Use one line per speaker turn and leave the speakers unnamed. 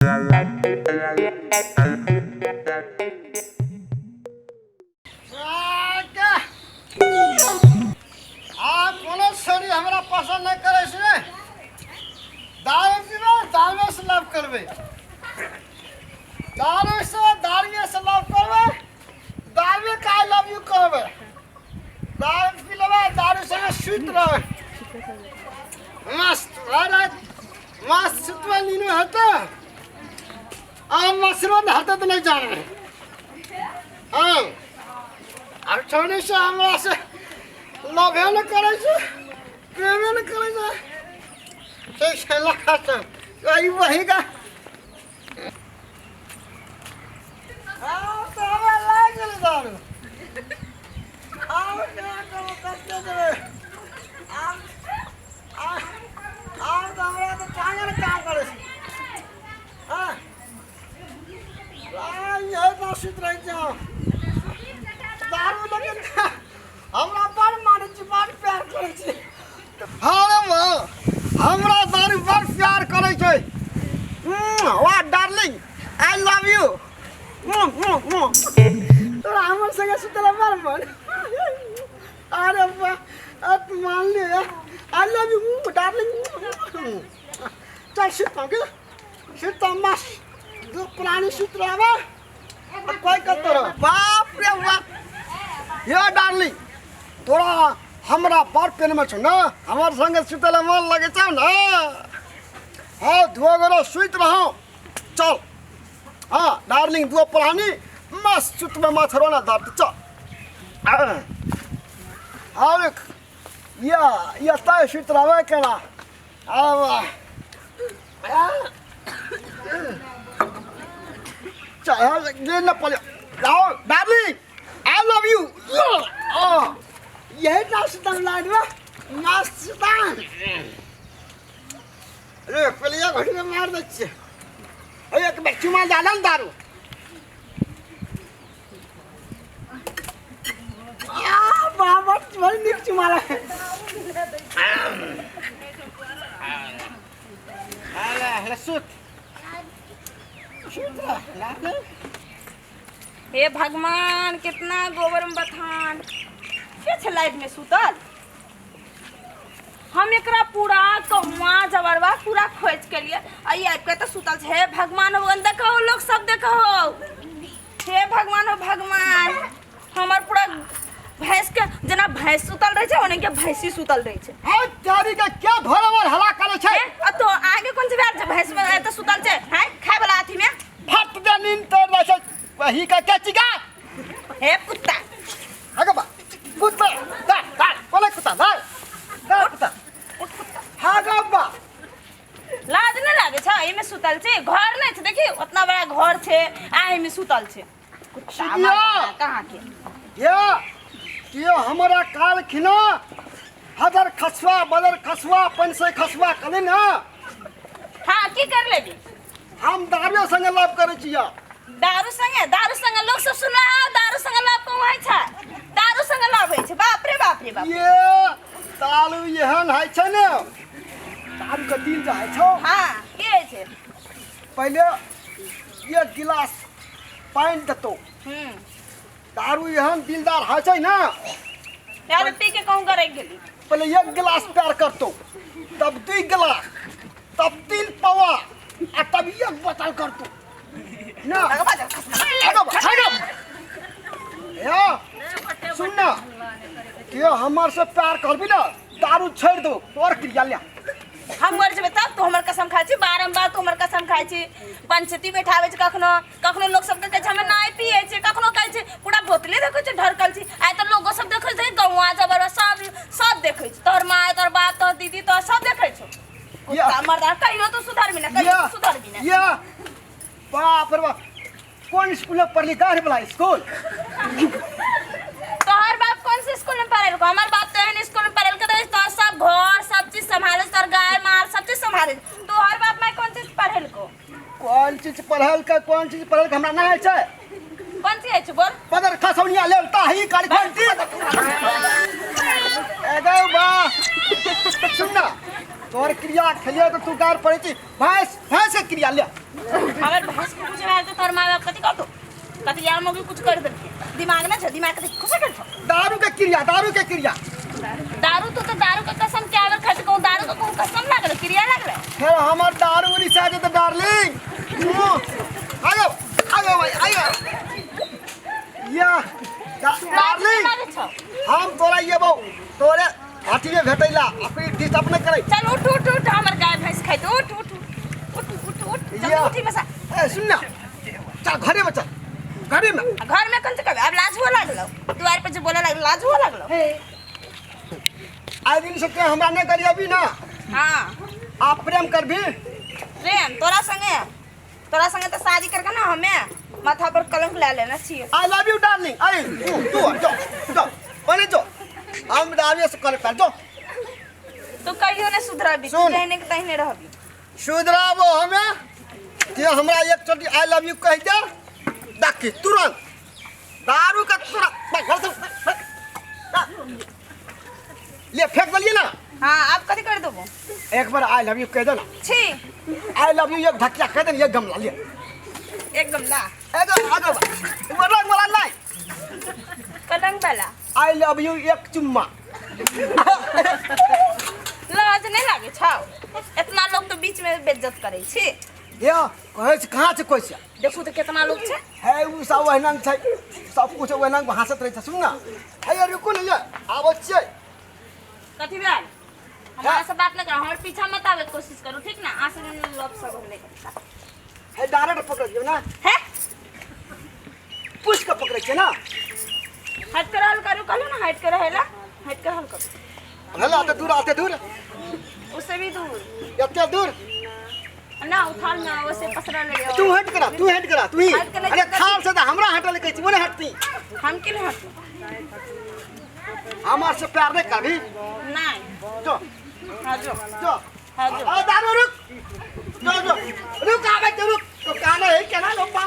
आ कोनो शरीर हमरा पसंद नहि करै छै। दारू पीबै, दारूए से लव करबै, दारू से, दारूए से लव करबै, दारूए के I love you कहबै। दारू पी लेबै, दारू संगे सुति रहबै मस्त भरि राति, मस्त सुतबै, नींद हेतै आ मसरो हेतै तऽ नहि जानबै। हँ, आब छोड़ी से हमरा से लभे नहि करै छै, प्रेमे नहि करै छै। ठीक छै, लखा चल वही वही का। हँ, तऽ हमरा लागि गेलै दारू। आब केना करू, कते देबै आब? आब आब तऽ हमरा तऽ टांगे ने काम करै छै। हँ, इहे तऽ सुति रहै छै दारू, लेकिन हमरा बड़ मानै छी, बड़ प्यार करै छी। हँ रे माँ, हमरा दारू बड़ प्यार करै छै। वाह डार्लिंग, I love you. तोरा हमर संगे सुतला बड़ मन। अरे वाह, मान ले, I love you darling. चल सुतम के सुतम, मस्त दू प्राणी सुत रहबा। कोई कतो रह। बाप रे बाप! ये डार्लिंग, तोरा हमरा बड़ प्रेम छौ ने? हमर संगे सुतले मन लगे छौ ने? हाँ, दुओ गोरा सुति रहौ। चल। हाँ डार्लिंग, दुओ प्राणी मस्त सुतबे, माथरो ना दर्द। चल। हाँ, देख या या तय सुति रहबे केना। अब चल, गिर न पड़े। आओ डार्लिंग, I love you. यही ना सुतम लाइन में मस्त सुतम रे। पहले घड़ी में मार दै छियै। एक बेर चुमा जाला ने दारू। आ बाबा, बड़ नीक चुमा रहे। हले सुत सुत रह लाले।
हे भगवान, कितना गोबर में बथान के छै लाइट में सुतल। हम एकरा पूरा कौआ जबरवा पूरा खोज के लिए आई आबि के तऽ सुतल छै। हे भगवान हो, देखो लोग सब, देखो। हे भगवान हो भगवान, हमर पूरा भैंस के जेना भैंस सुतल रहै छै, ओने के भैंसी सुतल रहै छै।
है तारी के, क्या भोरे हला करे छै?
हे, आ तो आगे कोन छै भेल छै? भैंस में एतऽ सुतल छै हैं खाय वाला अथी में।
फट दे नींद तोड़ दै छै। वही का क्या चिका।
हे कुत्ता।
आगे बा कुत्ता, दा दा बोले कुत्ता, दा दा कुत्ता, हागा बा।
लाज नहि लागे छै? एहिमे सुतल छै। घर नहि छै? देखी, उतना बड़ा घर छै आ एहिमे सुतल छै कुत्ता।
सुतिया।
मर्दाना कहाँ के?
ये के हमरा काल खिना हदर खसुआ बदर खसुआ पंसे खसुआ कले ना।
हाँ, की कर लेबी?
हम दारू संगे लव करै छियै।
दारू संगे? दारू संगे? लोग सब सुना, दारू संगे लव कहूँ होइ छै? दारू संगे लव होइ छै? बाप रे बाप रे बाप!
ये दारू एहन होइ छै ने, दारू के दिल जे होइ छौ।
हाँ, की होइ छै?
पहिले एक गिलास पानि देतौ। दारू एहन दिलदार होइ छै ने।
यार, पी के कहूँ करे गेली।
पहिले एक गिलास प्यार करतौ, तब 2 गिलास, तब 3 पौआ आ तब एक बोतल करतौ ना।
भगवा जा खसना।
आगे बढ़, आगे बढ़। या सुन ना, के हमर से प्यार करबी ना, दारू छोड़ दो, तोर क्रिया ले।
हम मर जेबै तब। तू हमर कसम खाइ छी बारम्बार, तू हमर कसम खाइ छी। पंचायती बैठाबै छै कखनो कखनो। लोक सबके कहै छै हमे नहि पियै छी, कखनो कहै छै पूरा बोतले देखै छै ढरकल छी। आइ तऽ लोगो सब देखै छै, गौआ जबर सब सब देखै छै, तोहर माय, तोहर बाप, तोहर दीदी, तोहर सब देखै छौ। कुत्ता मर्दा, कहियो तू सुधरबी ना, कहियो
या
तू सुधरबी ना।
या बाप रे बाप, कोन स्कूल में पढ़ली? गाढ़ वाला स्कूल।
तोहर बाप कौन से स्कूल में पढ़ेलको? हमर बाप तो एहन स्कूल में पढ़ेलको तऽ तोहर सब घर सब चीज संभाले, तोहर गाय माल सब चीज संभाले। तोहर बाप माय कौन चीज पढ़ेलको?
कोन चीज पढ़ल के, कोन चीज पढ़ल के हमरा नहीं छै।
कौन चीज छै, बोल।
पदर खसौनिया लेल ताही काली कोन चीज एगो बा। सुन ना। तोहर क्रिया खेलियो तऽ तू गार पड़ै छी। भैंस, भैंस के क्रिया ले।
हमर भैंस के कुछ भेल तऽ तोहर माय बाप कथी कहतो? कथी यार मौगी कुछ कर देलकै। दिमाग ना छौ, दिमाग के खुश कर छौ।
दारू के क्रिया, दारू के क्रिया।
दारू तू तो दारू के कसम के आबर खाइ कहूँ, दारू के कहूँ कसम लागल, क्रिया लागल।
फेर हमर दारू रिसा जेतै डार्लिंग। आयो आयो भाई आयो या डार्लिंग। हम तोरा येबौ तोरे अथी में भेटैला अपनी डिस्टर्ब नहीं करै।
चल उठ उठ उठ, हमर गाय भैंस खाइ उठ उठ उठ उठ उठ, जल्दी उठी बसा।
ए सुन ना, चल घरे में, चल घरे में।
घर में कौन से कब अब लाज हुआ लागलो, द्वार पर जो बोला लागलो लाज हुआ लागलो।
आइ दिन से के हमरा नहीं करियबी ना।
हां
आप प्रेम करबी?
प्रेम तोरा संगे, तोरा संगे तो शादी करके ना हमें माथा पर कलंक ले लेना चाहिए।
I love you darling. आई तू तू जो जो ओने जो हम दारू से कर पर जो
तू कहियो ने सुधरबी, तू रहने के तहने रहबी।
सुधराबो हमें जे हमरा एक चोटी I love you कह दे देखी तुरंत दारू का तुरंत घर से ले फेंक देलिए ना।
हां अब कथी कर देबो?
एक बार I love you कह दे ना।
छी
I love you एक धकिया कह दे, एक गमला ले।
एक गमला?
एगो एगो रंग वाला नहीं,
कलंग वाला।
I love you एक चुम्मा।
लाज नहीं लागे छौ? इतना लोग तो बीच में बेइज्जत करे छी।
या कहै छै कहाँ छै कोइ छै?
देखू तो कितना लोग छै।
है उ सब ओहिना छै, सब कुछ ओहिना हंसत रहै छै। सुन ना है रुकू ने, आबै छियै।
कथी भेल? हमरा से बात न करो, हमर पीछा मत आवे के कोशिश करू, ठीक ना? आंसू लोग सब हम नहीं करता।
है डायरेक्ट पकड़ लियो ना।
है
पुश के पकड़ै छै ना।
हट कर हल करू कहलू ना, हट कर रहेला, हट कर हल करू।
हला तो दूर आते दूर,
उससे भी दूर,
एते दूर
ना उठाल ना, वैसे पसरा ले।
तू हट करा, तू हट करा, तू ही। अरे थाल से हमरा हटल कहै छी, ओने हटती।
हम के नहीं हटती?
हमार से प्यार नहीं करबी?
नहीं।
जो
हां जो
जो
हां जो।
आ दारू रुक, जो जो रुक आबे तो रुक तो काने है केना लो पा।